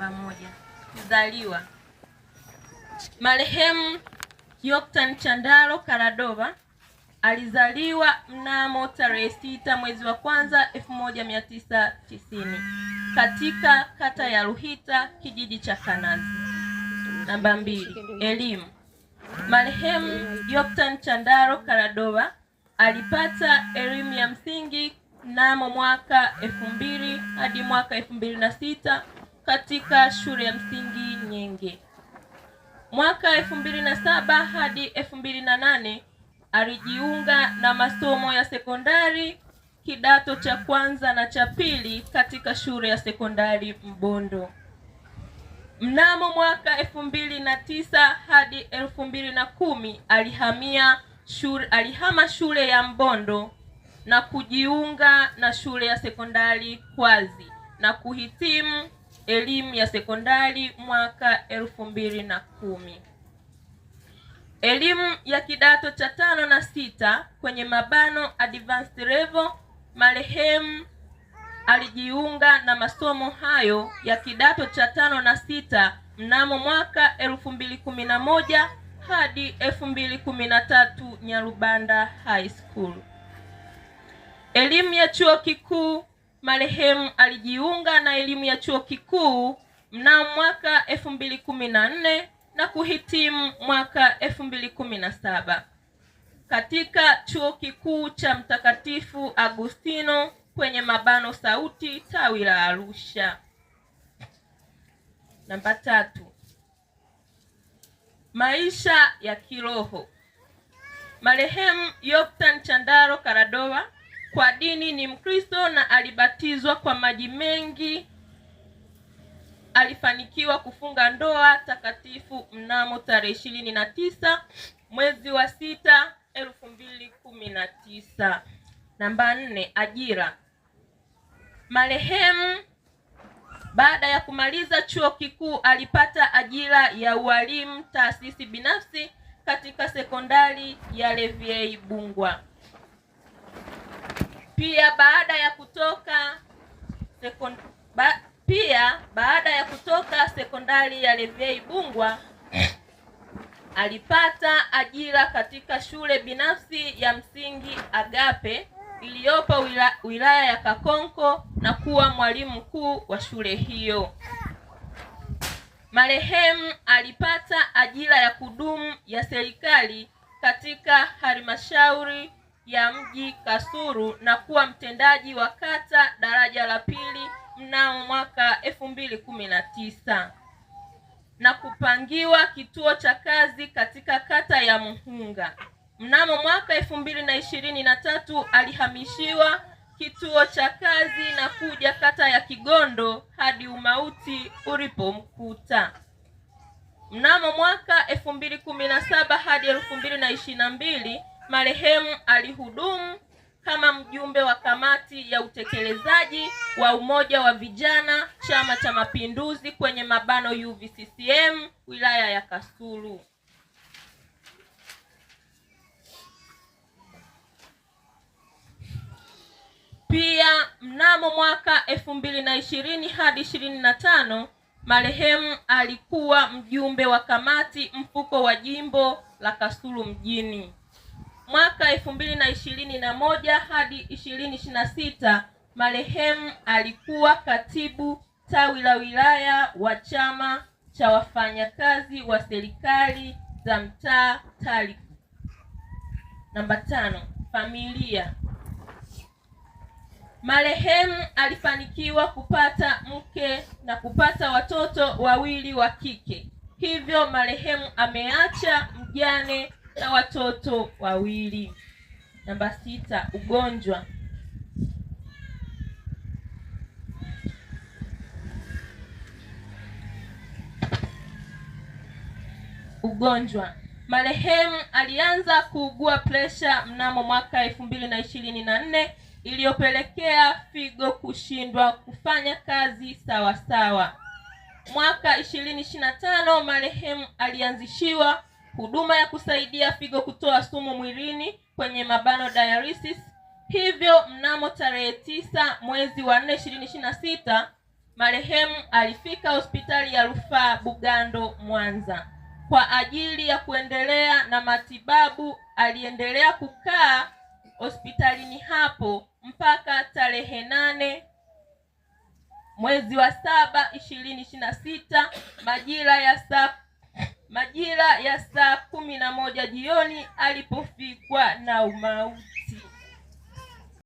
Namba 1, kuzaliwa. Marehemu Yoktan Chandaro Karadova alizaliwa mnamo tarehe 6 mwezi wa kwanza 1990 katika kata ya Ruhita, kijiji cha Kanazi. Namba 2, elimu. Marehemu Yoktan Chandaro Karadova alipata elimu ya msingi mnamo mwaka 2000 hadi mwaka 2006 katika shule ya msingi Nyenge. Mwaka 2007 hadi 2008 alijiunga na masomo ya sekondari kidato cha kwanza na cha pili katika shule ya sekondari Mbondo. Mnamo mwaka 2009 hadi 2010 alihama shule ya Mbondo na kujiunga na shule ya sekondari Kwazi na kuhitimu elimu ya sekondari mwaka 2010. Elimu ya kidato cha 5 na 6 kwenye mabano advanced level, marehemu alijiunga na masomo hayo ya kidato cha 5 na 6 mnamo mwaka 2011 hadi 2013 Nyarubanda High School. Elimu ya chuo kikuu, marehemu alijiunga na elimu ya chuo kikuu mnamo mwaka 2014 na kuhitimu mwaka 2017 katika chuo kikuu cha Mtakatifu Agustino kwenye mabano Sauti, tawi la Arusha. Namba 3, maisha ya kiroho. Marehemu Yoktan Chandaro Karadova kwa dini ni Mkristo na alibatizwa kwa maji mengi. Alifanikiwa kufunga ndoa takatifu mnamo tarehe 29 mwezi wa 6 2019. Namba 4, ajira. Marehemu baada ya kumaliza chuo kikuu alipata ajira ya ualimu taasisi binafsi katika sekondari ya Leviei Bungwa. Pia baada ya kutoka sekondari ya Leviei Bungwa alipata ajira katika shule binafsi ya msingi Agape iliyopo wilaya ya Kakonko na kuwa mwalimu mkuu wa shule hiyo. Marehemu alipata ajira ya kudumu ya serikali katika halmashauri ya mji Kasulu na kuwa mtendaji wa kata daraja la pili mnamo mwaka 2019 na kupangiwa kituo cha kazi katika kata ya Muhunga. Mnamo mwaka 2023 alihamishiwa kituo cha kazi na kuja kata ya Kigondo hadi umauti ulipomkuta. Mnamo mwaka 2017 hadi 2022 marehemu alihudumu kama mjumbe wa kamati ya utekelezaji wa Umoja wa Vijana Chama cha Mapinduzi kwenye mabano UVCCM wilaya ya Kasulu. Pia mnamo mwaka 2020 hadi 25 marehemu alikuwa mjumbe wa kamati mfuko wa jimbo la Kasulu mjini. Mwaka 2021 hadi 2026 marehemu alikuwa katibu tawi la wilaya wa chama cha wafanyakazi wa serikali za mtaa TALIC. Namba 5, familia. Marehemu alifanikiwa kupata mke na kupata watoto wawili wa kike. Hivyo marehemu ameacha mjane na watoto wawili. Namba 6, ugonjwa. Ugonjwa. Marehemu alianza kuugua presha mnamo mwaka 2024 iliyopelekea figo kushindwa kufanya kazi sawa sawa. Mwaka 2025 marehemu alianzishiwa huduma ya kusaidia figo kutoa sumu mwilini kwenye mabano dialysis. Hivyo mnamo tarehe 9 mwezi wa 4 2026 Marehemu alifika hospitali ya rufaa Bugando Mwanza kwa ajili ya kuendelea na matibabu. Aliendelea kukaa hospitalini hapo mpaka tarehe 8 mwezi wa 7 2026 majira ya saa 11 jioni alipofikwa na umauti.